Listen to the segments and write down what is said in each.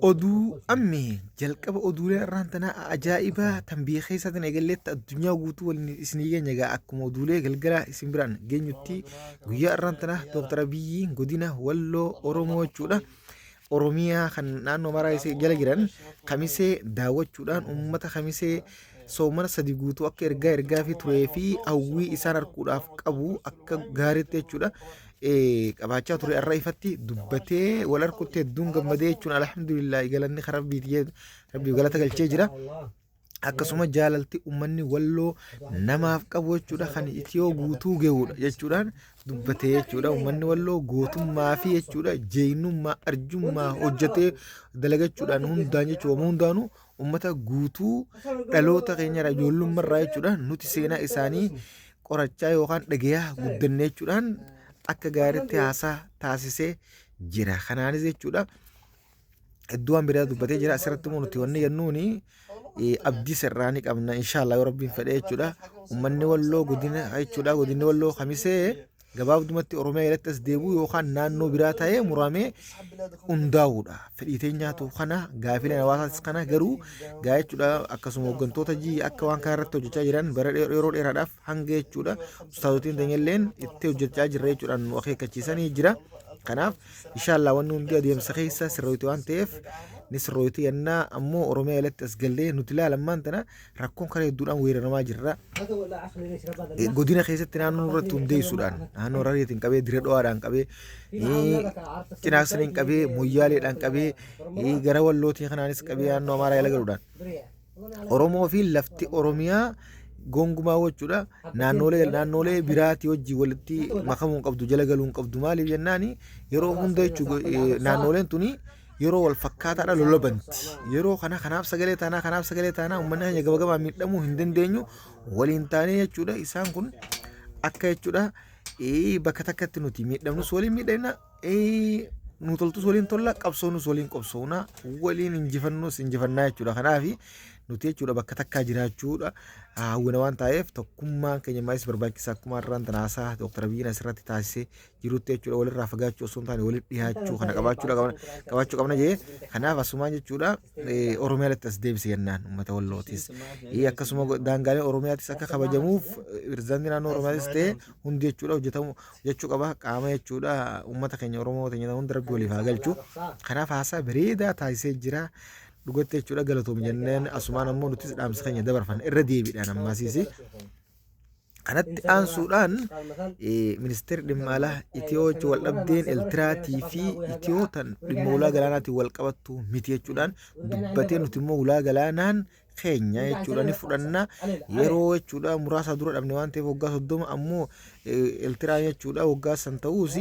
Oduu ammee jalqaba oduulee irraan tanaa ajaa'ibaa tan biyya keessaatiin eegalleetti addunyaa guutuu waliin isinii geenya egaa akkuma oduulee galgala isin biraan geenyutti guyyaa irraan tanaa Dooktar Abiyyiin godina Walloo Oromoo jechuudha. Oromiyaa kan naannoo Amaaraa isee jala jiran kamisee daawwachuudhaan uummata kamisee soomana sadi guutuu akka ergaa ergaa fi turee fi hawwii isaan arguudhaaf qabu akka gaariitti jechuudha. Qabaachaa ture irra ifatti dubbatee wal argutti hedduun gammadee jechuun alhamdulillah galanni kan rabbiiti rabbiif galata galchee jira. Akkasuma jaalalti uummanni walloo namaaf qabu jechuudha kan itiyoo guutuu ga'uudha jechuudhaan dubbatee jechuudha. Uummanni walloo gootummaa fi jechuudha jeeynummaa arjummaa hojjetee dalagachuudhaan hundaan jechuudha hundaanuu uummata guutuu dhaloota keenyarraa ijoollummarraa jechuudha nuti seenaa isaanii qorachaa yookaan dhagayaa guddanne jechuudhaan akka gaariitti haasaa taasisee jira. Kanaanis jechuudha hedduu waan biraa dubbatee jira. Asirratti immoo nuti wanni jennuuni abdii sirraa ni qabna inshaallah yoo rabbiin fedhe jechuudha. Uummanni walloo godina jechuudha godinni walloo kamisee gabaabdumatti Oromiyaa jalatti as deebi'u yookaan naannoo biraa ta'ee muramee hundaa'uudha. Fedhii teenyaatu kana gaafileen hawaasaas kana garuu gaa jechuudha akkasuma hooggantoota jii akka waan kana irratti hojjechaa jiran bara yeroo dheeraadhaaf hanga jechuudha ustaazotiin teenyalleen itti hojjechaa jirra jechuudhaan nu akeekkachiisanii jira. Kanaaf inshaallah wanni hundi adeemsa keessa sirrooyti waan ta'eef ni sirrooyti yennaa ammoo Oromiyaa jalatti as gallee nuti ilaalammaan tana rakkoon karaa hedduudhaan weeraramaa jirra. Godina keessatti naannoo irratti hundeessuudhaan naannoo Harariitiin qabee Diree Dhowaadhaan qabee Cinaaksaniin qabee Moyyaaleedhaan qabee gara Wallootiin kanaanis qabee naannoo Amaaraa jala galuudhaan Oromoo fi lafti Oromiyaa gongumaa jechuudha naannoolee naannoolee biraatii wajjin walitti makamuu hin qabdu jala galuu hin qabdu maaliif jennaani yeroo hunda jechuudha naannooleen tuni yeroo wal fakkaataadha lola banti. Yeroo kana kanaaf sagalee taanaa kanaaf sagalee taanaa uummanni keenya gaba gabaan miidhamuu hin dandeenyu waliin taanee jechuudha. Isaan kun akka jechuudha bakka takkatti nuti miidhamnus waliin miidhamna nu toltus waliin tolla qabsoonus waliin qabsoona waliin injifannus injifannaa jechuudha. Kanaaf nuti jechuudha bakka takkaa jiraachuudha hawwina waan ta'eef tokkummaan keenya maayis barbaachisaa akkuma har'aan tana haasaa Dooktar Abiyyiin asirratti taasisee jirutti jechuudha walirraa fagaachuu osoo hin taane walitti dhiyaachuu kana qabaachuudha qabna qabaachuu qabna jee kanaaf asumaan jechuudha Oromiyaatti as deebise jennaan uummata wallootis akkasuma daangaaleen Oromiyaatis akka kabajamuuf pirezidaantii naannoo Oromiyaatis ta'e hundi jechuudha hojjetamu jechuu qaba qaama jechuudha uummata keenya Oromoo teenya hunda rabbi waliif haa galchu kanaaf haasaa bareedaa taasisee jira dhugatti jechuudha galatoomi jenneen asumaan ammoo nutis dhaamsa keenya dabarfanna irra deebiidhaan ammaasiisi. Kanatti aansuudhaan ministeerri dhimma alaa Itiyoo jechuun wal dhabdeen Eltiraatii fi Itiyoo tan dhimma ulaa galaanaatiin wal qabattu miti jechuudhaan dubbatee nuti immoo ulaa galaanaan keenya jechuudha ni fudhanna yeroo jechuudha muraasa dura dhabne waan ta'eef waggaa 30 ammoo Eltiraan jechuudha waggaa san ta'uus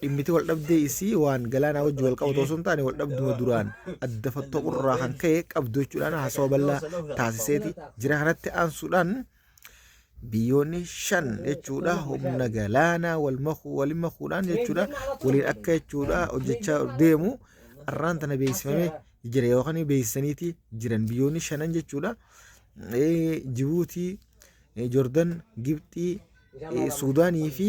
dhimmiti wal dhabdee isii waan galaanaa wajji wal qabatu osoo hin taane wal dhabduma duraan adda fattoqurraa kan ka'e qabdu jechuudhaan haasawa bal'aa taasiseeti jira kanatti aansuudhaan biyyoonni shan jechuudha humna galaanaa wal makuu waliin makuudhaan jechuudha waliin akka jechuudha hojjechaa deemu arraan tana beeksifamee jira yookaan beeksisaniiti jiran biyyoonni shanan jechuudha Jibuutii, Jordan, Gibxii, Suudaanii fi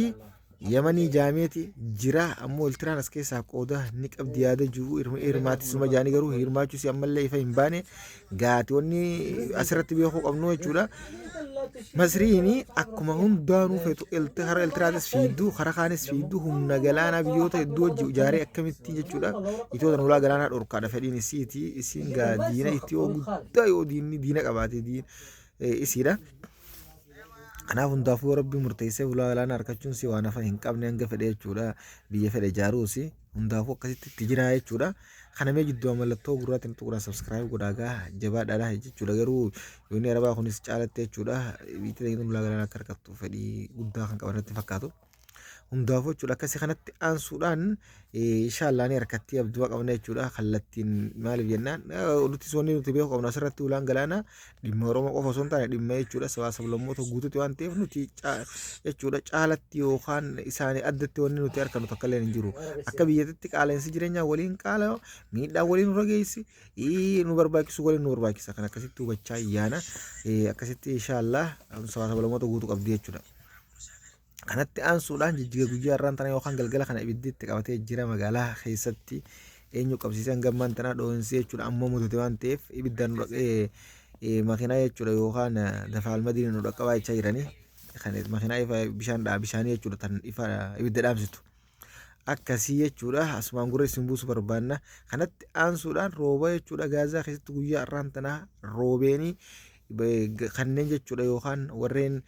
Yamanii jaameeti jira ammoo Eltiraan as keessaa qooda ni qabdi yaada jiru hirmaatis numa jaanii garuu hirmaachuus ammallee ifa hin baane gaati wanni asirratti beekuu qabnu jechuudha. Masriin akkuma hundaanuu feetu karaa Eltiraatis fiidduu karaa kaanis fiidduu humna galaanaa biyyoota hedduu wajji ijaaree akkamitti jechuudha. Itiyoo tan ulaa galaanaa dhorkaadha fedhiin isiiti isiin gaa diina itiyoo guddaa yoo diinni diina qabaate diina isiidha. Kanaaf hundaafuu yoo Rabbi murteessee ulaa galaanaa argachuun si waan hafa hin qabne hanga fedhe jechuudha. Biyya fedhe ijaaruus hundaafuu akkasitti itti jira jechuudha. Kana mee jidduu mallattoo gurraatiin tuquudhaan subscribe godhaa gaa jabaadhaadha jechuudha. Garuu yoonni arabaa kunis caalatti jechuudha. Biyyi teenya ulaa galaanaa akka argattu fedhii guddaa kan qaban natti fakkaatu. Hundaafuu jechuudha akkasii kanatti aansuudhaan inshaallah ni harkatti abduma qabna jechuudha kallattiin maaliif jennaan nuti wanni nuti beeku qabnu asirratti ulaan galaanaa dhimma Oromoo qofa osoo hin taane dhimma jechuudha sabaa sablammoota guutuuti waan ta'eef nuti jechuudha caalatti yookaan isaanii addatti wanni nuti harkannu takka illee hin jiru akka biyyattitti qaala'insi jireenyaa waliin qaala miidhaa waliin nurra geessi nu barbaachisu waliin nu barbaachisa kan akkasitti hubachaa yaana akkasitti inshaallah sabaa sablammoota guutuu qabdi jechuudha. Kanatti aansuudhaan jijjiga guyyaa irraan tana yookaan galgala kana ibiddi itti qabatee jira magaalaa keessatti Eenyu qabsiisee hanga ammaan tanaa dhoohinsii jechuudha amma mudate waan ta'eef ibiddaan nu dhaqee makiinaa jechuudha yookaan dafa almadiin nu dhaqqabaa jechaa jiranii. Kan makiinaa ifa bishaan dhaa bishaanii jechuudha tan ifa ibidda dhaamsitu. Akkasii jechuudha asumaan gurra isin buusu barbaanna. Kanatti aansuudhaan rooba jechuudha Gaazaa keessatti guyyaa har'aan tanaa roobeenii kanneen jechuudha yookaan warreen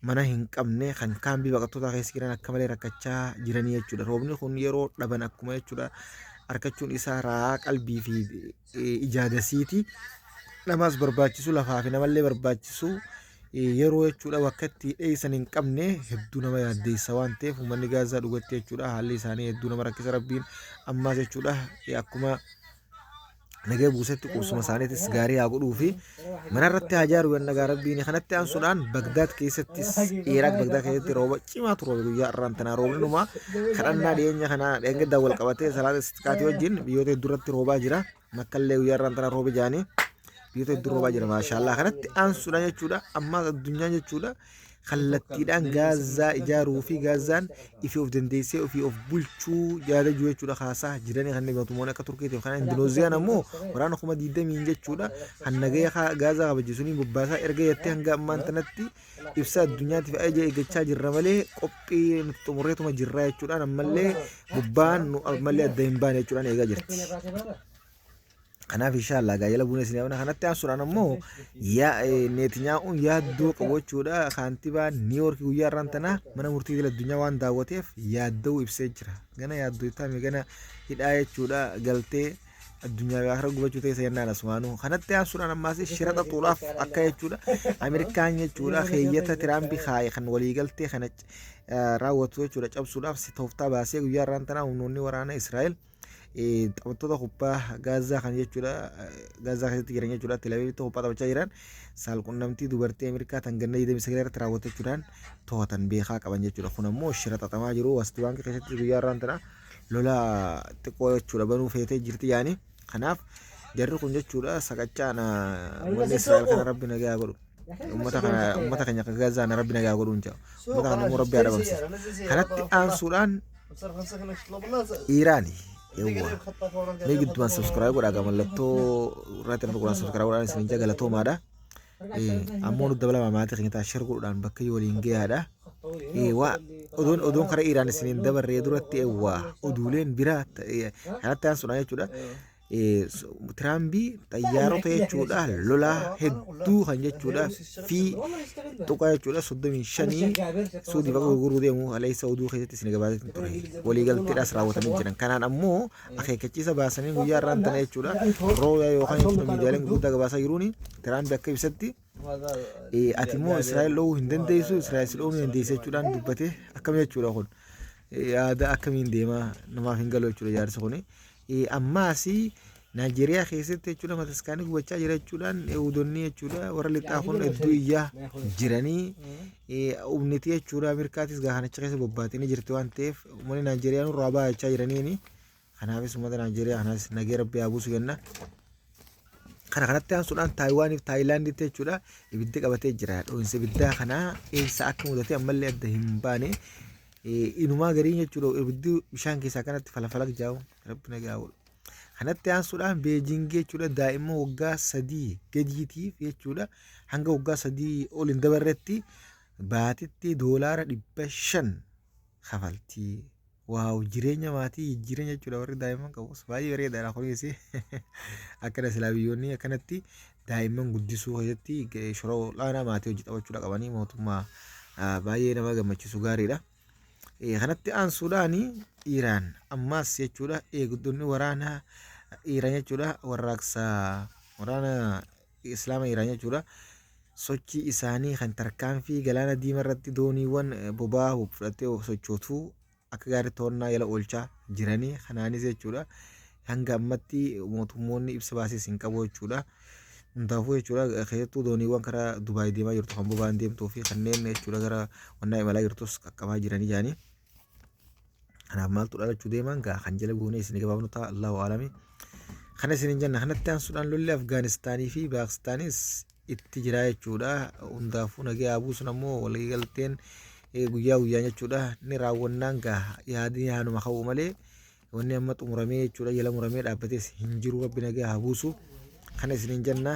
mana hin qabne kan kaambii baqattootaa keessa jiran akka malee rakkachaa jiranii jechuudha. Roobni kun yeroo dhaban akkuma jechuudha argachuun isaa rahaa qalbii fi ijaa dasiiti. Namaas barbaachisu lafaa fi namallee barbaachisu yeroo jechuudha bakka itti dheessan hin qabne hedduu nama yaaddeessa waan ta'eef uummanni Gaazaa dhugatti jechuudha haalli isaanii hedduu nama rakkisa. Rabbiin ammaas jechuudha akkuma nagaya buusetti qubsuma isaaniitis gaarii haa godhuu fi mana irratti haa jaaru yanna gaa Rabbiin. Kanatti aansuudhaan Bagdaad keessattis, Iraaq Bagdaad keessatti rooba cimaatu roobe guyyaa har'aan tanaa. Roobni numaa kadhannaa dhiyeenya kana dheengaddaa wal qabatee salaata istiqaatii wajjin biyyoota hedduu irratti roobaa jira. Makkallee guyyaa har'aan tanaa roobe jaanii biyyoota hedduu roobaa jira, maashaallaa. Kanatti aansuudhaan jechuudha ammaas addunyaan jechuudha kallattiidhaan Gaazaa ijaaruu fi Gaazaan ifii of dandeessee ofii of bulchuu yaada jiru jechuudha kaasaa jiranii kanneen mootummoonni akka Turkiitiif kan Indoneeziyaan ammoo waraana 20,000 jechuudha kan nagaya Gaazaa kabajjiisanii bobbaasaa erga jettee hanga ammaan tanatti ibsa addunyaatiif ajaja eeggachaa jirra malee qophii nuti xumurreetuma jirra jechuudhaan ammallee bobbaan nu ammallee adda hin baane jechuudhaan eegaa jirti. Kanaaf inshaallah gaa jala buunee isin yaamna. Kanatti aansuudhaan ammoo Neetnyaa'uun yaaddoo qabu jechuudha. Kaantibaan Niiwoork guyyaa har'aan tana mana murtii idil addunyaa waan daawwateef yaadda'uu ibsee jira. Gana yaaddoo ittaame gana hidhaa jechuudha galtee addunyaa fi akira gubachuu teessa jennaan asumaanuu. Kanatti aansuudhaan ammaas shira xaxuudhaaf akka jechuudha Ameerikaan jechuudha keeyyata Tiraampi kaaye kan waliigaltee kana raawwatu jechuudha cabsuudhaaf tooftaa baasee guyyaa har'aan tana humnoonni waraana Israa'el taphattoota kubbaa Gaazaa kan jechuudha Gaazaa keessatti jiran jechuudha Tel Avivitti kubbaa taphachaa jiran saalqunnamtii dubartii Ameerikaa tan ganna 29 irratti raawwatachuudhaan to'atan beekaa qaban jechuudha. Kun ammoo shira xaxamaa jiru. Wasti Baankii keessatti guyyaa har'aan tana lola xiqqoo jechuudha banuu feetee jirti yaani. Kanaaf jarri kun jechuudha saqachaan wanni Israa'el kana Rabbi nagaa godhu. Uummata kana uummata keenya akka Gaazaa na Rabbi nagaa godhuun jedha. Uummata kana immoo Rabbi haa dhabamsiisu. Kanatti aansuudhaan Iiraani yawwa mee giddumaan subscribe godhaa gaa mallattoo irratti nama godhaan subscribe godhaan isin ija galatoomaadha. Ammoo nu dabalama maatii keenya ta'a share godhuudhaan bakka yoo waliin gahaadha. Waa odoon odoon karaa Iiraan isiniin dabarree duratti yawwa oduuleen biraa kanatti aansuudhaan jechuudha. Tiraambii xayyaarota jechuudha lolaa hedduu kan jechuudha fi tuqaa jechuudha 35 Suudii bakka gurguruu deemu aleessa oduu keessatti isin gabaasee ture waliigalteedhaas raawwatanii jiran. Kanaan ammoo akeekkachiisa baasanii guyyaa irraan tana jechuudha rooyaa yookaan jechuudha miidiyaaleen gurguddaa gabaasaa jiruuni Tiraambii akka ibsatti ati immoo Israa'el dhoowuu hin dandeessu, Israa'el si dhoowuu ni dandeessa jechuudhaan dubbate. Akkam jechuudha kun yaada akkamiin deemaa namaaf hin galu jechuudha jaarsi kuni. Ammaas Naayijeeriyaa keessatti jechuudha mataskaanii gubachaa jira jechuudhaan Yahudonni jechuudha warra lixaa kun hedduu iyyaa jiranii humniti jechuudha Ameerikaatis gaa kanacha keessa bobbaatee ni jirti waan ta'eef uummanni Naayijeeriyaa nurraa ba'a jechaa jiraniini. Kanaafis uummata Naayijeeriyaa kanaas nagee Rabbi haa buusu jenna. Kana kanatti aansuudhaan Taayiwaaniif Taayilaanditti jechuudha ibiddi qabatee jira. Dho'insa ibiddaa kanaa eessa akka mudate ammallee adda hin baane. Inumaa gariin jechuudha ibiddi bishaan keessaa kanatti falafalak jaa'u Rabbi nagaa godhu. Kanatti aansuudhaan Beejingii jechuudha daa'imman waggaa 3 gadiitiif jechuudha hanga waggaa 3 ol hin dabarretti baatitti doolaara 500 kafaltii. Waaw, jireenya maatii jijjiiran jechuudha warri daa'imman qabus baay'ee bareedaadha. Kunis akkana silaa biyyoonni akkanatti daa'imman guddisuu keessatti shora olaanaa maatii hojii taphachuudha qabanii mootummaa baay'ee nama gammachiisu gaariidha. Kanatti aansuudhaan Iiraan ammaas jechuudha eegdonni waraanaa Iiraan jechuudha warraaqsa waraana Islaama Iiraan jechuudha sochii isaanii kan tarkaanfii galaana diimaa irratti dooniiwwan boba'aa fudhattee sochootu akka gaariitti to'annaa jala oolchaa jiranii. Kanaanis jechuudha hanga ammatti mootummoonni ibsa baasiis hin qabu jechuudha. Hundaafuu jechuudha keessattuu dooniiwwan karaa Dubaay deemaa jirtu kan boba'aan deemtuu fi kanneen jechuudha gara wannaa imalaa jirtus qaqqabaa jiranii jaanii. Kanaaf maaltu dhalachuu deemaan gaa kan jala goonee isin gabaabnu ta'a, Allahu aalami. Kana isin hin jenna. Kanatti aansuudhaan lolli Afgaanistaanii fi Paakistaanis itti jira jechuudha. Hundaafuu nagaya haa buusun ammoo waliigalteen guyyaa guyyaan jechuudha ni raawwannaan gaa yaadni yaanuma ka'u malee Wanni amma xumuramee jechuudha jala muramee dhaabbates hin jiru. Rabbi nagaa haa buusu. Kana isiniin jenna.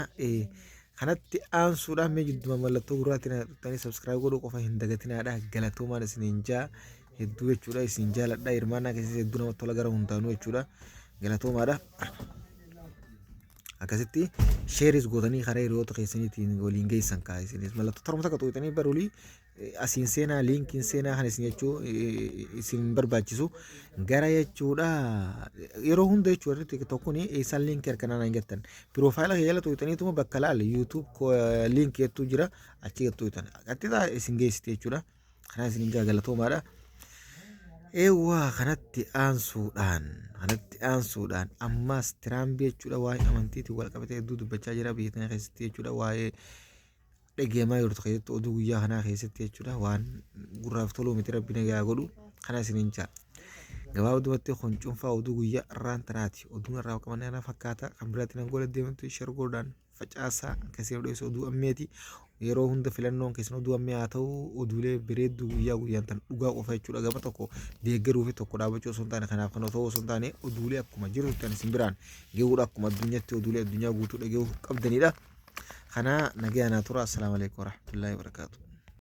Kanatti aansuudhaan mee jidduma mallattoo gurraatti na tuqxanii subscribe godhuu qofa hin dagatinaadha. Galatoomaan isiniin jaa hedduu jechuudha. Isin jaaladha. Hirmaannaa keessatti hedduu namatti tola gara hundaanuu jechuudha. Galatoomaadha. Akkasitti share is gootanii karaa hiriyoota keessaniitiin waliin geessan kaa isinis mallattoo tarma takka tuqxanii barulii asiin seenaa liinkiin seenaa kan isin jechuu isin barbaachisu gara jechuudha. Yeroo hunda jechuudha TikTok kun eessaan liinkii harkanaa hin jettan, profile kee jala tuqxaniituma bakka laal YouTube liinkii jettuu jira, achi tuqxan qaxxixaa isin geessite jechuudha. Kanaa isin hin galatoomaadha. Eewwaa, kanatti aansuudhaan ammaas Tiraamp jechuudha waa'ee amantiitiin wal qabatee hedduu dubbachaa jira biyya tana keessatti jechuudha. Waa'ee dhageemaa jirtu keessatti oduu guyyaa kanaa keessatti jechuudha waan gurraaf toluu miti. Rabbi nagaa godhu kana isiniin jaa. Gabaabumatti kun cuunfaa oduu guyyaa irraan tanaati. Oduun irraa qabannee kana fakkaata. Kan biraatti nan gola deemtu share godhaan facaasaa akkasii odeessu. Oduu ammeeti. Yeroo hunda filannoon keessan oduu ammee haa ta'u. Oduulee bareedduu guyyaa guyyaan tan dhugaa qofa jechuudha. Gama tokko deeggaruu fi tokko dhaabachuu osoo hin taane, kanaaf kan ta'uu osoo hin taane, oduulee akkuma jiru tan isin biraan gahuudha. Akkuma addunyaatti oduulee addunyaa guutuu dhagahuu qabdanidha. Kana nagaa naa tura. Assalaamu alaikum warahmatullahi wabarakaatuh.